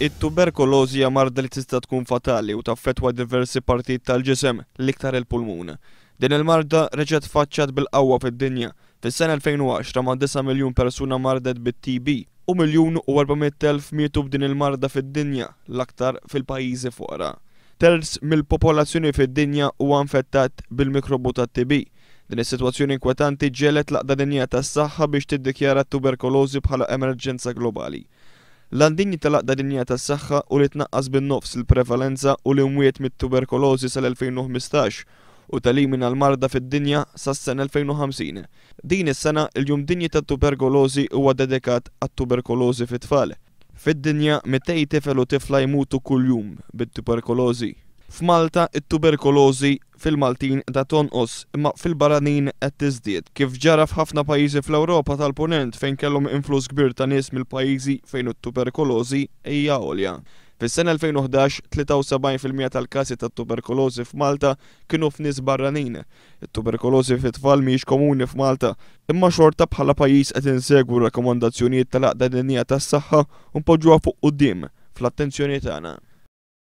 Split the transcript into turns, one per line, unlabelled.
It-tuberkolożi hija marda li tista' tkun fatali u taffettwa diversi partijiet tal-ġisem, l-iktar il-pulmun. Din il-marda reġgħet tfaċċat bil-qawwa fid-dinja. Fis-sena 2010 ma' 9 miljun persuna mardet bit-TB u 1,400,000 mietu b'din il-marda fid-dinja, l-aktar fil-pajjiżi foqra. Terz mill-popolazzjoni fid-dinja huwa infettat bil-mikrobu tat-TB. Din is-sitwazzjoni inkwetanti ġegħlet l-Għaqda Dinjija tas-Saħħa biex tiddikjara t-tuberkolożi bħala emerġenza globali. L-għan dinji tal-Għaqda Dinjija tas-Saħħa hu li tnaqqas bin-nofs il-prevalenza u l-imwiet mit-tuberkolożi sal-2015 u telimina l-marda fid-dinja sas-sena 2050. Din is-sena, il-Jum Dinji tat-Tuberkolożi huwa dedikat għat-tuberkolożi fit-tfal. Fid-dinja, 200 tifel u tifla jmutu kuljum bit-tuberkolożi. F'Malta, it-tuberkolożi fil-Maltin qiegħda tonqos, imma fil-barranin qed tiżdied, kif ġara f'ħafna pajjiżi fl-Ewropa tal-Punent fejn kellhom influss kbir ta' nies mill-pajjiżi fejn it-tuberkolożi hija għolja. Fis-sena 2011, 73% tal-każi tat-tuberkolożi f'Malta kienu f'nies barranin. It-tuberkolożi fit-tfal mhijiex komuni f'Malta, imma xorta bħala pajjiż qed insegwu r-rakkomandazzjonijiet tal-Għaqda Dinjija tas-Saħħa u npoġġuha fuq quddiem fl-attenzjoni tagħna.